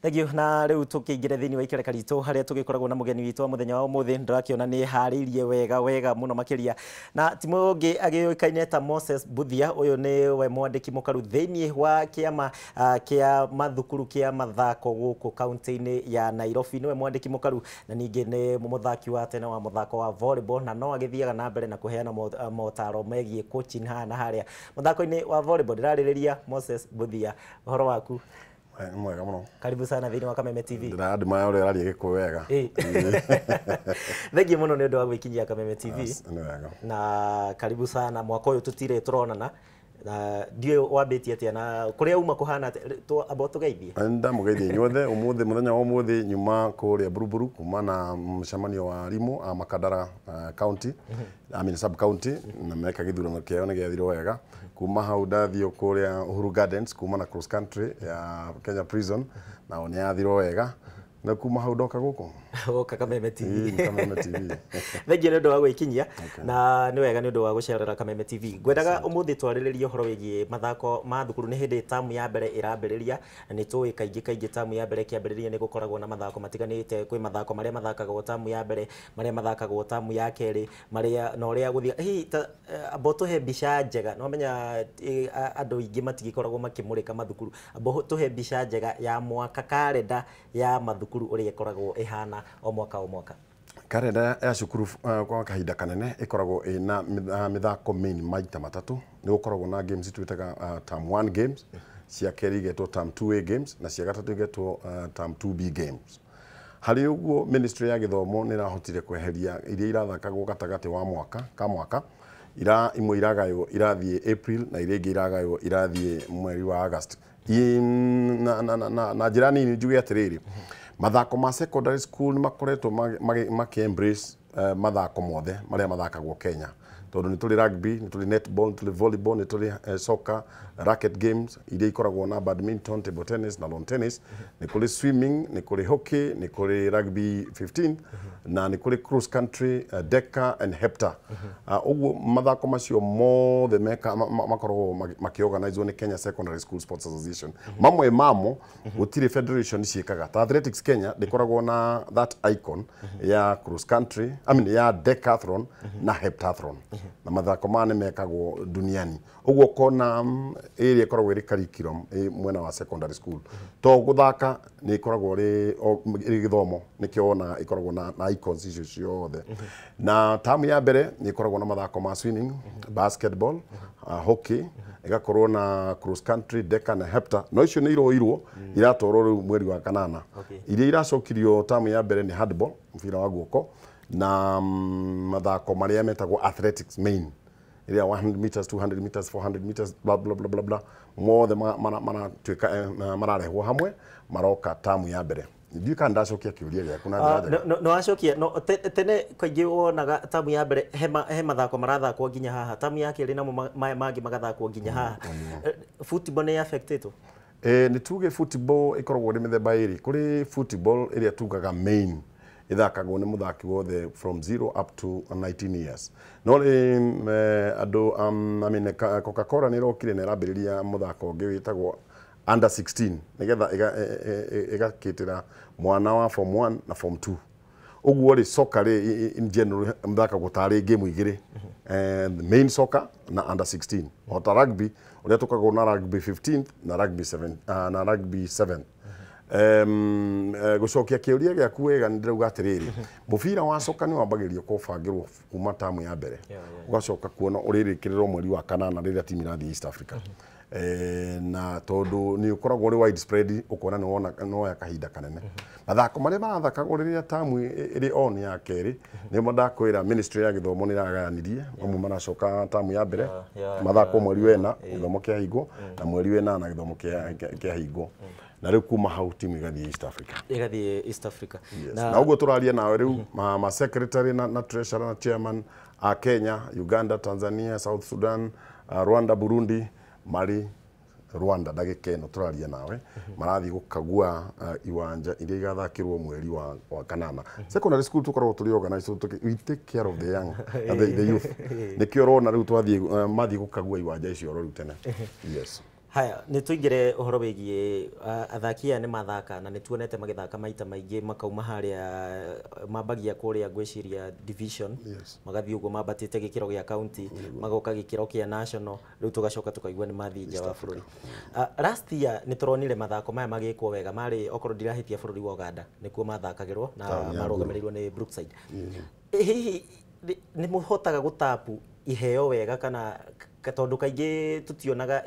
Thank you. Na rĩu tũkĩingĩre thĩinĩ wa ikereka ritũ harĩa tũgĩkoragwo na mũgeni witũ wa mũthenya wa ũmũthĩ. Ndĩrakĩona nĩ harĩirie wega wega mũno makĩria, na ti mũngĩ agĩũĩkaine ta Moses Mbuthia. Ũyũ nĩwe mwandĩki mũkaru thĩinĩ wa kĩama kĩa mathukuru kĩa mathako gũkũ kaunti-inĩ ya Nairobi. Nĩwe mwandĩki mũkaru na ningĩ nĩ mũthaki wa tene wa mũthako wa volleyball, na no agĩthiaga na mbere na kũheana motaro megiĩ coaching haha na harĩa mũthako-inĩ wa volleyball. Ndĩrarĩrĩria Moses Mbuthia, ũhoro waku? Nĩ mwega mũno. Karibu sana thĩinĩ wa Kameme TV. Ndĩrandimaya ũrĩa ũraria Gĩkũyũ wega. Thengiũ mũno nĩ ũndũ wa gwĩkinyia Kameme TV. Nĩ wega. Na karibu sana. Mwaka ũyũ tũtirĩ tũronana na ndiũĩ wambĩtie atĩa na kũrĩa uma kũhana atĩa. Amba ũtũgeithie. Ndamũgeithia inyuothe ũmũthĩ. Mũthenya wa ũmũthĩ nyuma kũrĩa Buruburu kuma na mũcemanio wa arimũ a Makadara county, I mean sub county, na meka gĩthurano kĩao nĩ gĩathirwo wega. Kuma hau ndathiĩ kũrĩa Uhuru Gardens kuma na cross country ya Kenya Prison, nao nĩ yathirwo wega, na kuma hau ndoka gũkũ. Woka Kameme TV. Ĩĩ, nĩ Kameme TV. Thengiũ nĩ ũndũ wa gwĩkinyia na nĩ wega nĩ ũndũ wa gũcerera Kameme TV. Ngwendaga ũmũthĩ twarĩrĩrie ũhoro wĩgiĩ mathako ma thukuru. Nĩ hĩndĩ tamu ya mbere ĩrambĩrĩria, na nĩ tũĩ kaingĩ kaingĩ tamu ya mbere ĩkĩambĩrĩria nĩ gũkoragwo na mathako matiganĩte. Kwĩ mathako marĩa mathakagwo tamu ya mbere, marĩa mathakagwo tamu ya kerĩ, marĩa na ũrĩa gũthiĩ. Hihi ta amba ũtũhe mbica njega. Nĩ wamenya andũ aingĩ matigĩkoragwo makĩmũrĩka mathukuru. Amba ũtũhe mbica njega ya mwaka, karenda ya mathukuru ũrĩa ĩkoragwo ĩhana o mwaka o mwaka. Karenda ya cukuru kwa kahinda kanene ĩkoragwo ĩna mĩthako main maita matatũ. Nĩ gũkoragwo na games twĩtaga term 1 games, cia kerĩ igetwo term 2A games, na cia gatatũ igetwo term 2B games. Harĩ ũguo ministry ya gĩthomo nĩ ĩrahotire kweheria iria irathakagwo gatagatĩ wa mwaka ka mwaka, ira imwe iragaywo irathiĩ April na iria ingĩ iragaywo irathiĩ mweri wa August. Na njĩra nini njuge atĩrĩrĩ, mathako ma secondary school nĩ makoretwo makĩ embrace mathako mothe marĩa mathakagwo Kenya, tondũ nĩ tũrĩ rugby, nĩ tũrĩ netball, nĩ tũrĩ volleyball, nĩ tũrĩ soccer, racket games iria ikoragwo na badminton, table tennis na lawn tennis, nĩ kũrĩ swimming, nĩ kũrĩ hockey, nĩ kũrĩ rugby 15, na nĩ kũrĩ cross country, deca and hepta. Ũguo mathako macio mothe meka makoragwo makĩorganizwo nĩ Kenya Secondary School Sports Association. Mamwe mamo gũtirĩ federation ciĩkaga, ta Athletics Kenya ndĩkoragwo na that icon ya cross country, I mean ya decathlon na heptathlon, na mathako maya nĩ mekagwo duniani. Ũguo kona ĩrĩa ĩkoragwo ĩrĩ curriculum ĩ mwena wa secondary school to gũthaka, nĩ ĩkoragwo ĩrĩ gĩthomo, nĩkĩo wonaga ĩkoragwo na icons icio ciothe. Na tamu ya mbere nĩ ĩkoragwo na mathako ma swimming, basketball, hockey, ĩgakorwo na cross country, deca na hepta, no icio nĩ iroirwo iratwarwo rĩu mweri wa kanana. Iria iracokirio tamu ya mbere nĩ handball, mũbira wa guoko, na mathako marĩa metagwo athletics main, ĩrĩa 100 meters, 200 meters, 400 meters, bla bla bla bla bla, mothe maratuĩka mararehwo hamwe maroka tamu ya mbere. Ndiũĩ kana ndacokia kĩũria gĩaku na njĩra njega. No wacokia. No tene kaingĩ wonaga tamu ya mbere he mathako marathakwo nginya haha, tamu ya kerĩ namo mangĩ magathakwo nginya haha. Football nĩ affectĩtwo? Nĩ tuge football ĩkoragwo ĩrĩ mĩthemba ĩrĩ. Kũrĩ football ĩrĩa tugaga main, ĩthakagwo nĩ mũthaki wothe from 0 up to 19 years, no rĩ andũ I mean, Coca-Cola nĩ ĩrokire na ĩrambĩrĩria mũthako ũngĩ wĩtagwo under 16, nĩgetha ĩgakĩtĩra mwana wa form 1 na form 2. Ũguo rĩ, soccer rĩ, in general mũthakagwo tarĩ game igĩrĩ, main soccer na under 16, o ta rugby ũrĩa tũkoragwo na rugby 15 na rugby 7, na rugby 7. Gũcokia kĩũria gĩaku wega, nĩ ndĩrauga atĩrĩrĩ, mũbira wa soka nĩ wambagĩrĩrio kũbangĩrwo kuma tamu ya mbere, ũgacoka kuona ũrĩrĩkĩrĩrwo mweri wa kanana rĩrĩa timu irathiĩ East Africa. Na tondũ nĩ ũkoragwo ũrĩ widespread, ũkona nĩ wona nĩ woya kahinda kanene. Mathako marĩa marathakagwo rĩrĩa tamu ĩrĩ on ya kerĩ nĩmo ndakwĩra ministry ya gĩthomo nĩ ĩragayanirie. Mamwe maracoka tamu ya mbere, mathako mweri wena gĩthomo kĩahingwo, na mweri wenana gĩthomo kĩahingwo, na rĩu kuma hau timu ĩgathiĩ East Africa. Ĩgathiĩ East Africa. Yes. Na ũguo tũraria nawe rĩu ma secretary na treasurer na chairman a Kenya, Uganda, Tanzania, South Sudan, Rwanda, Burundi marĩ Rwanda ndagĩka ĩno tũraria nawe, marathiĩ gũkagua iwanja iria igathakĩrwo mweri wa kanana. Secondary school tũkoragwo tũrĩ organized, we take care of the young, the youth. Nĩkĩo ũrona rĩu twathiĩ mathiĩ gũkagua iwanja icio oro rĩu tene. Yes. Haya, nĩ tũingĩre ũhoro wĩgiĩ athaki aya nĩ mathaka na nĩ tuonete magĩthaka maita maingĩ, makauma harĩa mambagia kũrĩa ngwĩciria division. Yes. Magathiĩ ũguo mambatĩte gĩkĩro gĩa county, magoka gĩkĩro kĩa national, rĩu tũgacoka tũkaigua nĩ mathiĩ nja wa bũrũri. Last year nĩ tũronire mathako maya magĩkwo wega, marĩ okorwo ndirahĩtia bũrũri wa Uganda nĩkuo mathakagĩrwo na Taũni ya marũgamĩrĩirwo nĩ Brookside. Hihi nĩ mũhotaga gũtapu iheo wega kana tondũ kaingĩ tũtionaga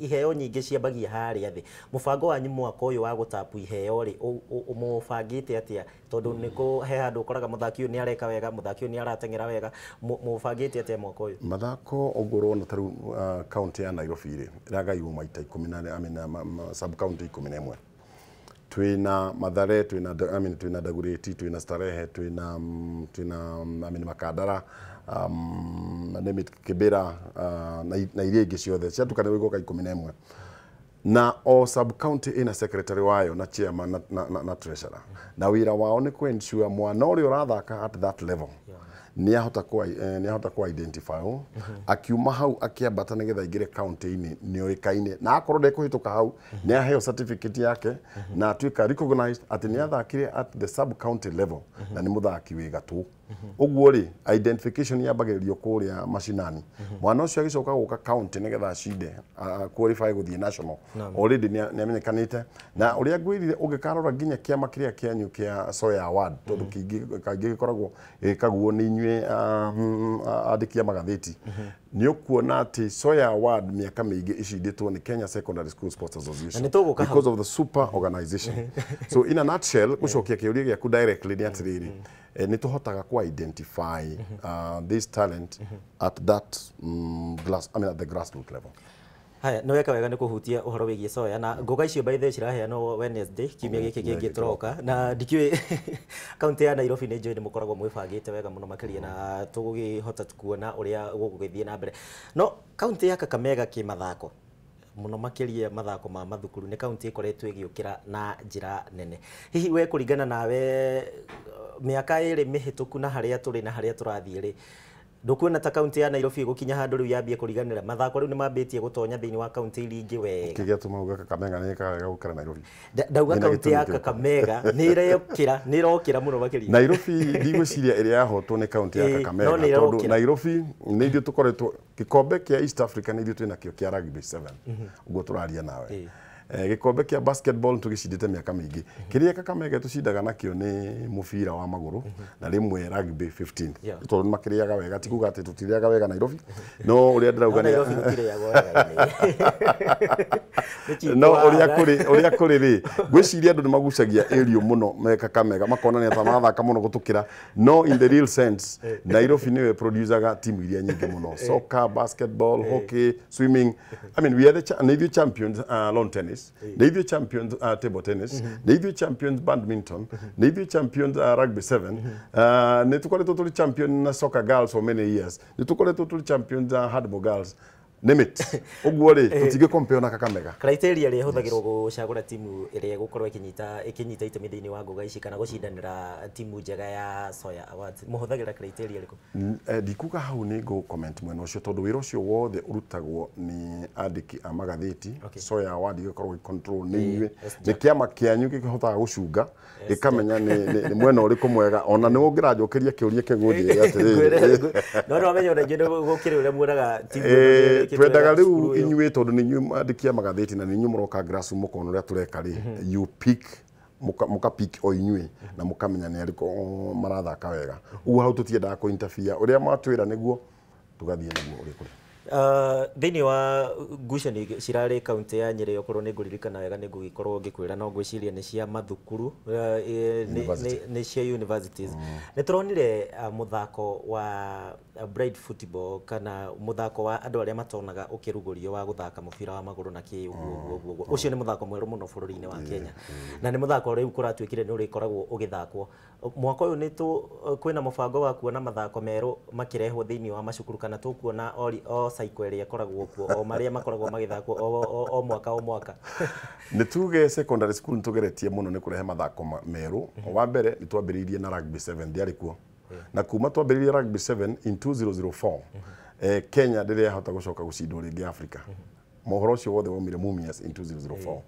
iheo nyingĩ ciambagia harĩa thĩ? Mũbango wanyu mwaka ũyũ wa gũtapu iheo rĩ, mũbangĩte atĩa? Tondũ nĩ kũ he handũ ũkoraga mũthaki ũyũ nĩ areka wega, mũthaki ũyũ nĩ arateng'era wega. Mũbangĩte atĩa mwaka ũyũ? Mathako ũguo ũrona ta rĩu kaunti ya Nairobi rĩ, ĩragaywo maita ikũmi na I mean, sub county 11. Twĩna Mathare, twĩna I mean, twĩna Dagoretti, twĩna Starehe, twĩna I mean, Makandara, name it, Kibera, na iria ingĩ ciothe ciatukanĩrwo igoka 11, na o sub county ina secretary wayo na chairman na treasurer, na wĩra wao nĩ ku ensure mwana ũrĩa ũrathaka at that level nĩ ahota ku identify ũũ akiuma hau akĩambata nĩgetha aingĩre county-inĩ nĩ oĩkaine, na akorwo ndekũhĩtũka hau nĩ aheo certificate yake na atuĩka recognized atĩ nĩ athakire at the sub county level na nĩ mũthaki wĩ gatũ. Ũguo rĩ, identification yambagĩrĩrio kũrĩa macinani. Mwana ũcio agĩcoka gũka county nĩgetha acinde qualify gũthiĩ national, already nĩ amenyekanĩte. Na ũrĩa ngwĩrire, ũngĩkarora nginya kĩama kĩrĩa kĩanyu kĩa Soya Award, tondũ kĩingĩ kaingĩ gĩkoragwo gĩkagwo nĩ inyuĩ andĩki a magathĩti, nĩ ũkuona atĩ Soya Award mĩaka mĩingĩ icindĩtwo nĩ Kenya Secondary School Sports Association Na nĩ tũgũka hau. because of the super organization. So in a nutshell, gũcokia kĩũria gĩaku directly nĩ atĩrĩrĩ, nĩ tũhotaga ku identify this talent at that glass, I mean, at the grassroots level. Haya, nĩ weka wega nĩ kũhutia ũhoro wĩgiĩ Soya na ngoga icio by the way ciraheanwo Wednesday kiumia gĩkĩ kĩngĩ tũroka, na ndikĩũĩ kaunti ya Nairobi nĩ njũĩ nĩ mũkoragwo mwĩbangĩte wega mũno makĩria na tũgũkĩhota kuona ũrĩa gũgũgĩthiĩ na mbere. No kaunti ya Kakamega kĩmathako mũno makĩria mathako ma mathukuru nĩ kaunti ĩkoretwo ĩgĩũkĩra na njĩra nene. Hihi we kũringana nawe, mĩaka 2 mĩhĩtũku na harĩa tũrĩ na harĩa tũrathiĩ rĩ, ndũkuona ta kaunti ya Nairobi ĩgũkinya handũ rĩu yambie kũriganĩra? Mathako rĩu nĩ mambĩtie gũtonya thĩinĩ wa kaunti iria ingĩ wega. Kĩgĩatũma uga Kakamega nĩ ĩkaga wega gũkĩra Nairobi? Ndauga Nĩna kaunti ya gĩtũmi kĩrĩkũ? Kakamega nĩ ĩrekĩra, nĩ ĩrokĩra mũno makĩria. Nairobi ndigwĩciria ĩrĩa yahotwo nĩ kaunti ya Kakamega, no nĩ tondũ ĩrokĩra. Nairobi nĩ ithuĩ tũkoretwo gĩkombe kĩa East Africa, nĩ ithuĩ twĩnakĩo kĩa rugby 7 ũguo tũraria nawe. Gĩkombe kĩa basketball tũgĩcindĩte mĩaka mĩingĩ. Kĩrĩa Kakamega tũcindaga nakĩo nĩ mũbira wa magũrũ na rĩmwe rugby 15, tondũ nĩ makĩrĩaga wega. Ti kuga atĩ tũtirĩaga wega Nairobi, no ũrĩa No ndĩrauga nĩ Nairobi gũtirĩagwo wega. Nĩ cheap no ũrĩa wahana. kũrĩ, ũrĩa kũrĩ rĩ, ngwĩciria andũ nĩ magucagia area mũno me Kakamega, makonania ta marathaka mũno gũtũkĩra, no in the real sense Nairobi nĩwe producaga timu iria nyingĩ mũno: soccer, basketball, hockey, swimming. I mean, we are the nĩ ithuĩ champions lawn tennis, nĩ ithuĩ champions table tennis, nĩ ithuĩ champions badminton, nĩ ithuĩ champions rugby 7, nĩ tũkoretwo tũrĩ champion na soccer girls for many years, nĩ tũkoretwo tũrĩ champions handball girls, name it. Ũguo rĩ, tũtingĩ compare na Kakamega. Criteria ĩrĩa ĩhũthagĩrwo gũcagũra timu ĩrĩa ĩgũkorwo ĩkĩnyita itemi thĩinĩ wa ngũga ici kana gũcindanĩra timu njega ya Soya Awards, mũhũthagĩra criteria ĩrĩkũ? Ndikuga hau nĩ ngũ comment mwena ũcio, tondũ wĩra ũcio wothe ũrutagwo nĩ andĩki a magathĩti. Soya Award ĩgĩkorwo ĩ control nĩ inyuĩ, nĩ kĩama kĩanyu gĩkĩhotaga gũcunga gĩkamenya nĩ mwena ũrĩkũ mwega. Ona nĩ ũngĩranjokeria kĩũria kĩu ũnjĩre atĩrĩrĩ. No nĩ wamenya ona inyuĩ nĩ gũkĩrĩ ũrĩa muonaga timu ĩno nĩ ĩrĩkĩte Twendaga wega rĩu cukuru ĩyo. Inyuĩ, tondũ nĩ inyuĩ andĩki a magathĩti na nĩ inyuĩ mũroka grass mũkona ũrĩa tũreka rĩ, you pick, muka pick o inyuĩ na mũkamenya nĩ arĩkũ marathaka wega. Ũguo hau tũtiendaga kũ interfere, ũrĩa mwatwĩra nĩguo tũgathiĩ naguo ũrĩa kũrĩ. Thĩinĩ wa ngucanio cirarĩ kaunti ya Nyĩrĩ, okorwo nĩ ngũririkana wega nĩ ngũgĩkorwo ngĩkwĩra, no ngwĩciria nĩ cia mathukuru, University. nĩ cia universities. Nĩ tũronire mũthako wa blind football kana mũthako wa andũ arĩa matonaga ũkĩrugũrio wa gũthaka mũbira wa magũrũ na kĩ ũguo ũguo ũguo ũguo. Ũcio nĩ mũthako mwerũ mũno bũrũri-inĩ wa Kenya na nĩ mũthako rĩu kũratuĩkire nĩ ũrĩkoragwo ũgĩthakwo mwaka ũyũ. Nĩ tũ kwĩna mũbango wa kuona mathako merũ makĩrehwo thĩinĩ wa macukuru kana tũkuona o cycle ĩrĩa ĩkoragwo kuo, o marĩa makoragwo magĩthakwo o mwaka o mwaka? Nĩ tuge secondary school nĩ tũgeretie mũno nĩ kũrehe mathako merũ. Wa mbere nĩ twambĩrĩirie na rugby 7, ndiarĩ kuo, na kuma twambĩrĩirie rugby 7 in 2004, Kenya ndĩrĩ yahota gũcoka gũcindwo rĩngĩ Africa. Mohoro ũcio wothe waumire Mumias in 2004.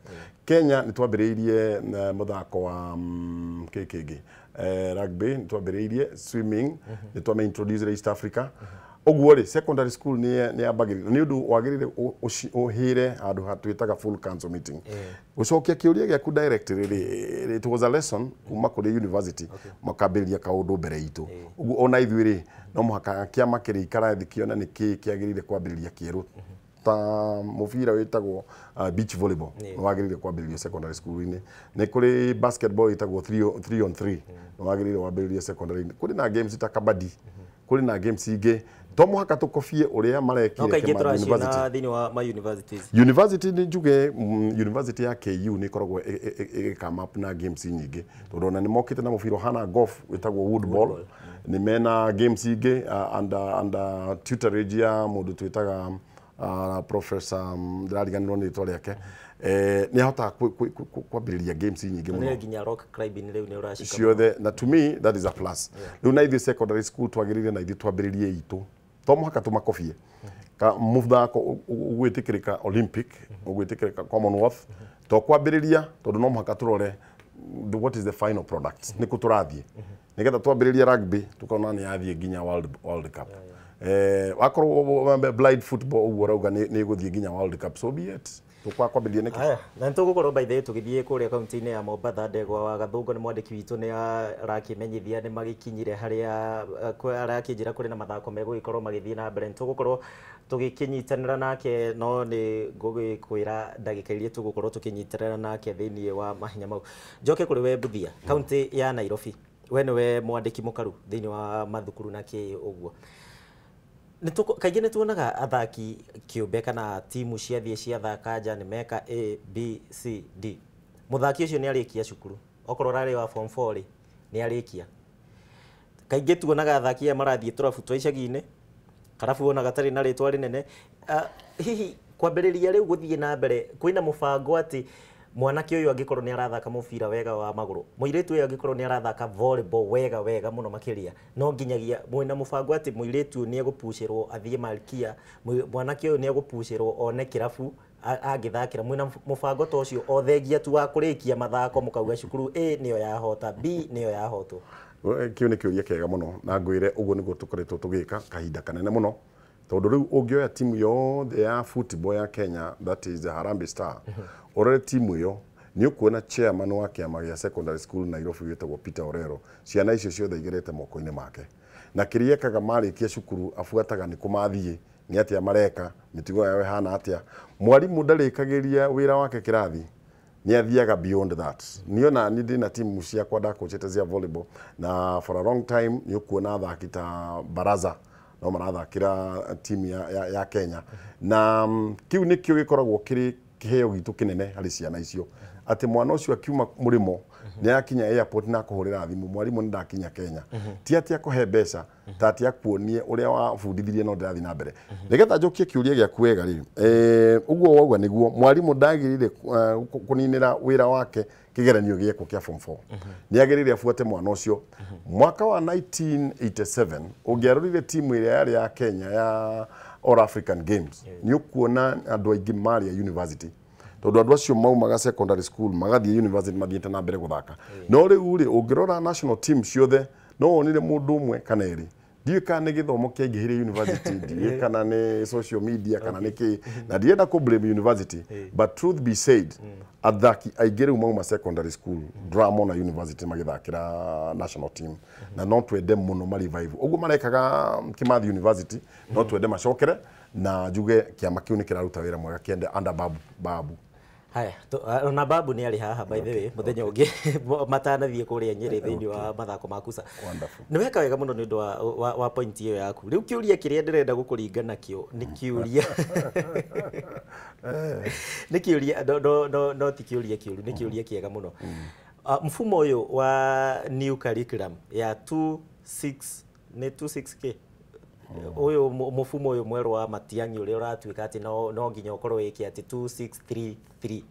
Kenya nĩ twambĩrĩirie mũthako wa kĩ kĩngĩ, rugby nĩ twambĩrĩirie, swimming nĩ twame introduce East Africa. Ũguo rĩ, secondary school nĩ yambagĩrĩria nĩ ũndũ wagĩrĩire ũhĩre handũ twĩtaga full council meeting. Gũcokia kĩũria gĩaku directly rĩ, it was a lesson kuma kũrĩ university, makambĩrĩria kaũndũ mbere itũ. Ũguo ona ithuĩ rĩ, no mũhaka kĩama kĩrĩikara thĩ kĩone nĩ kĩĩ kĩagĩrĩire kwambĩrĩria kĩerũ, ta mũbira wĩtagwo beach volleyball nĩ wagĩrĩire kwambĩrĩrio secondary school-inĩ. Nĩ kũrĩ basketball ĩtagwo 3 on 3, nĩ wagĩrĩire wambĩrĩrie secondary-inĩ. Kũrĩ na games ta kabadi, kũrĩ na games ingĩ. To mũhaka tũkobie ũrĩa No marekire kaingĩ Kimathi University. tũraciona thĩinĩ wa ma universities. University nĩ njuge, university ya KU nĩ ĩkoragwo ĩgĩ come up na games nyingĩ, tondũ ona nĩ mokĩte na mũbira ũhana golf wĩtagwo woodball. Nĩ mena games ingĩ under tutorage ya mũndũ twĩtaga professor, ndĩrariganĩrwo nĩ rĩtwa rĩake, nĩ ahotaga kwambĩrĩria games nyingĩ mũno. Nĩ nginya rock climbing rĩu nĩ ũracika. Ciothe, na to me that is a plus. Rĩu na ithuĩ secondary school twagĩrĩire na ithuĩ twambĩrĩrie itũ. To mũhaka tũmakobie ka mũthako ũgwĩtĩkĩrĩka Olympic, ũgwĩtĩkĩrĩka Commonwealth, to kwambĩrĩria, tondũ no mũhaka tũrore what is the final product, nĩ kũ tũrathiĩ, nĩgetha twambĩrĩria rugby tukona nĩ yathiĩ nginya World Cup. Wakorwo blind football ũguo ũrauga nĩ ĩgũthiĩ nginya World Cup, so be it. Tũkwa kwambĩrĩria nĩkĩ? Haya, na nĩ tũgũkorwo by the way tũgĩthiĩ kũrĩa kaunti-inĩ ya Mombatha. Ndegwa wa Gathũngũ nĩ mwandĩki witũ, nĩ arakĩmenyithia nĩ magĩkinyire harĩa arakĩnjĩra kũrĩ na mathako megũgĩkorwo magĩthiĩ na mbere. Nĩ tũgũkorwo tũgĩkĩnyitanĩra nake, no nĩ ngũgĩkwĩra ndagĩka iria tũgũkorwo tũkĩnyitanĩra nake thĩinĩ wa mahenya mau. Njoke kũrĩ we Mbuthia, kaunti ya Nairobi, we nĩwe mwandĩki mũkaru thĩinĩ wa mathukuru na kĩ ũguo. Kaingĩ nĩ tuonaga athaki kĩũmbe kana timu ciathiĩ ciathaka nja nĩ meka A B C D. Mũthaki ũcio nĩ arĩkia cukuru, okorwo ararĩ wa form 4 rĩ, nĩ arĩkia. Kaingĩ tuonaga athaki aya marathiĩ tũrabu twa icagi-inĩ, karabu ona gatarĩ na rĩtwa rĩnene. Hihi kwambĩrĩria rĩu gũthiĩ na mbere kwĩna mũbango atĩ mwanake ũyũ angĩkorwo nĩ arathaka mũbira wega wa magũrũ, mũirĩtu ũyũ angĩkorwo nĩ arathaka volleyball wega wega mũno makĩria, no nginyagia mwĩna mũbango atĩ mũirĩtu ũyũ nĩ egũpucĩrwo athiĩ Malkia, mwanake ũyũ nĩ egũpucĩrwo one kĩrabu angĩthakĩra? Mwĩna mũbango ta ũcio, o thengia tu wa kũrĩkia mathako mũkauga cukuru A nĩyo yahota, B nĩyo yahotwo? Kĩu nĩ kĩũria kĩega mũno, na ngwĩre ũguo nĩguo tũkoretwo tũgĩka kahinda kanene mũno, tondũ rĩu ũngĩoya timu yothe ya football ya Kenya, that is the Harambee Star, ũrore timu ĩyo, nĩ ũkuona chairman wa kĩama gĩa secondary school Nairobi wĩtagwo Peter Orero. Ciana icio ciothe igerete moko-inĩ make, na kĩrĩa ekaga marĩkia cukuru, abuataga nĩ kũmathiĩ, nĩ atĩa mareka, mĩtugo yao ĩhana atĩa. Mwarimũ ndarĩkagĩria wĩra wake kĩrathi, nĩ athiaga beyond that. Niĩ ona niĩ ndĩna timu ciakwa ndakũcĩte cia volleyball, na for a long time nĩ ũkuona athaki ta Baraza no marathakĩra timu ya Kenya. Na kĩu nĩkĩo gĩkoragwo kĩrĩ kĩheo gitũ kĩnene harĩ ciana icio, atĩ mwana ũcio akiuma mũrĩmo nĩ akinya airport na akũhũrĩra thimũ, "Mwarimũ, nĩ ndakinya Kenya." Ti atĩ akũhe mbeca, ta atĩ akuonie ũrĩa wabundithirie no ndĩrathiĩ na mbere. Nĩgetha njokie kĩũria gĩaku wega rĩ, ũguo wauga nĩguo, mwarimũ ndagĩrĩire kũninĩra wĩra wake kĩgeranio gĩekwo kĩa form 4. Nĩ agĩrĩire abuate mwana ũcio. Mwaka wa 1987 ũngĩarorire timu ĩrĩa yarĩ ya Kenya ya All African Games, nĩ ũkuona andũ aingĩ marĩ a university, tondũ andũ acio maumaga secondary school magathiĩ university mathiĩte na mbere gũthaka. No rĩu rĩ, ũngĩrora national team ciothe, no wonire mũndũ ũmwe kana erĩ. Ndiũĩ kana nĩ gĩthomo kĩaingĩhire university, ndiũĩ kana nĩ social media kana nĩ kĩ, na ndirenda kũ blame university, but truth be said, athaki aingĩ rĩu mauma secondary school ndũramona university magĩthakĩra national team. Na no twende mũno ma revive ũguo marekaga Kimathi University, no twende macokere, na njuge kĩama kĩu nĩ kĩraruta wĩra mwega kĩende under Babu Babu. Haya, ona Babu nĩ arĩ haha by the way mũthenya ũngĩ matanathiĩ kũrĩa Nyĩrĩ thĩinĩ wa mathako ma Kusa. Wonderful. Nĩ weka wega mũno nĩ ũndũ wa point ĩyo yaku. Rĩu kĩũria kĩrĩa ndĩrenda gũkũringa nakĩo nĩ kĩũria no ti kĩũria kĩũru, nĩ kĩũria kĩega mũno. Mfumo ũyũ wa new curriculum ya 2 6 nĩ 2 6 k ũyũ, mũfumo ũyũ mwerũ wa Matiang'i ũrĩa ũratuĩka atĩ no nginya ũkorwo wĩke atĩ 2633,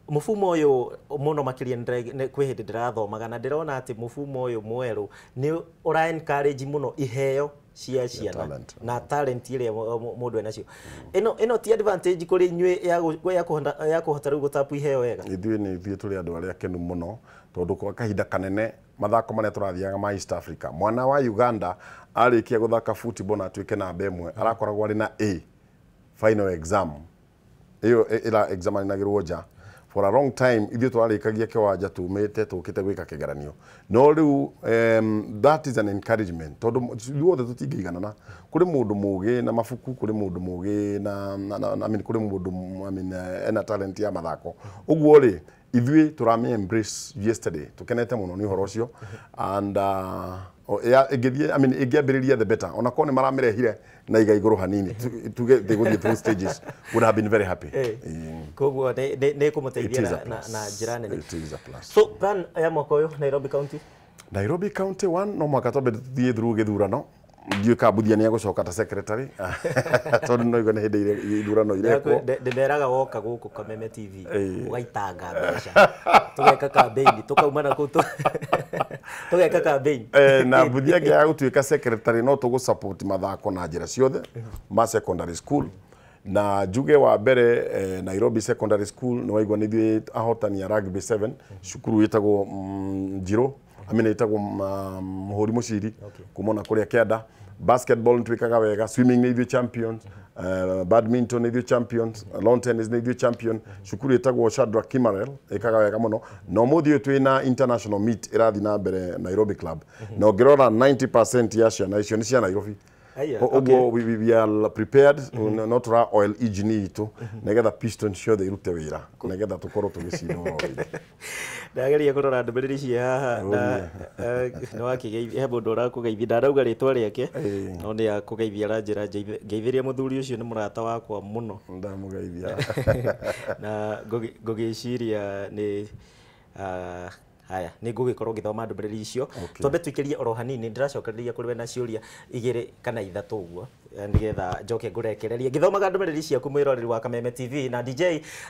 mũfumo ũyũ mũno makĩria kwĩ hĩndĩ ndĩrathomaga na ndĩrona atĩ mũfumo ũyũ mwerũ nĩ ũra encourage mũno iheo. cia ciana na talent iria mũndũ enacio. Ĩno ti advantage kũrĩ inyuĩ ya kũhota rĩu gũtapu iheo wega? Ithuĩ nĩ ithuĩ tũrĩ andũ arĩa akenu mũno, tondũ kwa kahinda kanene mathako marĩa tũrathiaga ma East Africa, mwana wa Uganda arĩkia gũthaka football na atuĩke namba 1 arakoragwo arĩ na A final exam ĩyo ĩra examinagĩrwo nja for a long time. Ithuĩ twarĩkagia kĩwanja tumĩte tũkĩte gwĩka kĩgeranio, no rĩu that is an encouragement, tondũ ithuothe tũtingĩiganana. Kũrĩ mũndũ mũgĩ na mabuku, kũrĩ mũndũ mũgĩ na I mean, kũrĩ mũndũ I mean, ena talent ya mathako. Ũguo rĩ, ithuĩ tũrame embrace yesterday, tukenete mũno nĩ ũhoro ũcio, and ĩngĩthiĩ, I mean, ĩngĩambĩrĩria the better. Ona korwo nĩ maramĩrehire na iga igũrũ hanini, tuge thĩgũthiĩ through stages, would have been very happy. Koguo nĩ kũmũteithia na njĩra nene. It is a plus. So plan ya mwaka ũyũ Nairobi County? Nairobi County 1 no mwaka twambe tũthiĩ through gĩthurano. Ndiũĩ kana Mbuthia nĩ egũcoka ta secretary, tondũ no igua nĩ hĩndĩ ithurano irekwo. Ndĩmeraga woka gũkũ Kameme TV ũgaitanga mbeca, tũgeka campaign, tũkauma na kũu tũgeka campaign. Na Mbuthia angĩaga gũtuĩka secretary, no tũgũ support mathako na njĩra ciothe ma secondary school. Na njuge wa mbere, Nairobi Secondary School nĩ waigua nĩ ithuĩ ahotani a rugby 7, cukuru ĩtagwo Njirũ, I mean ĩtagwo Mũhũri Mũciri, kuma ona kũrĩa Kĩanda. Basketball nĩtwĩkaga wega, swimming nĩ ithuĩ champions, badminton nĩ ithuĩ champions, lawn tennis nĩ ithuĩ champion. Cukuru ĩtagwo Shadrack Kimarel ĩkaga wega mũno. Na ũmũthĩ ũyũ twĩna international meet ĩrathiĩ na mbere Nairobi Club, na ũngĩrora 90% ya ciana icio nĩ cia Nairobi. Ũguo we are prepared, no tũra oil engine itũ nĩgetha piston ciothe irute wĩra, nĩgetha tũkorwo tũgĩcinda oro rĩngĩ. Ndageria kũrora ndũmĩrĩri cia haha na nĩ wakĩgeithia, he mũndũ ũrakũgeithia, ndarauga rĩtwa rĩake no nĩ akũgeithia aranjĩra ngeithĩria mũthuri ũcio, nĩ mũrata wakwa mũno. Ndamũgeithia. Na ngũgĩciria nĩ haya nĩ ngũgĩkorwo ngĩthoma ndũmĩrĩri icio. Twambe tũikĩrie oro hanini, ndĩracokereria kũrĩ we na ciũria 2 kana 3 ũguo, nĩgetha njoke ngũrekererie ngĩthomaga ndũmĩrĩri ciaku mwĩroreri wa Kameme TV. Na DJ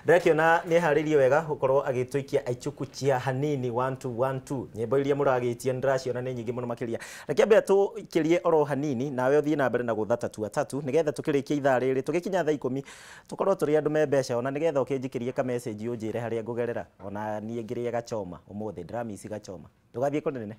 ndĩrakĩona nĩ harĩirie wega gũkorwo agĩtũikia aichuku chia hanini 1 2 1 2, nyĩmbo iria mũragĩtia ndĩraciona nĩ nyingĩ mũno makĩria. Reke ambe tũikĩrie oro hanini, nawe ũthiĩ na mbere na gũtha tatua tatu, nĩgetha tũkĩrĩkie ithaa rĩrĩ tũgĩkinya thaa 10 tũkorwo tũrĩ andũ me mbeca, ona nĩgetha ũkĩnjikĩrie ka message ũnjĩre harĩa ngũgerera, ona niĩ ngĩrĩe gachoma ũmũthĩ, ndĩramici gachoma. Ndũgathiĩ kũnene.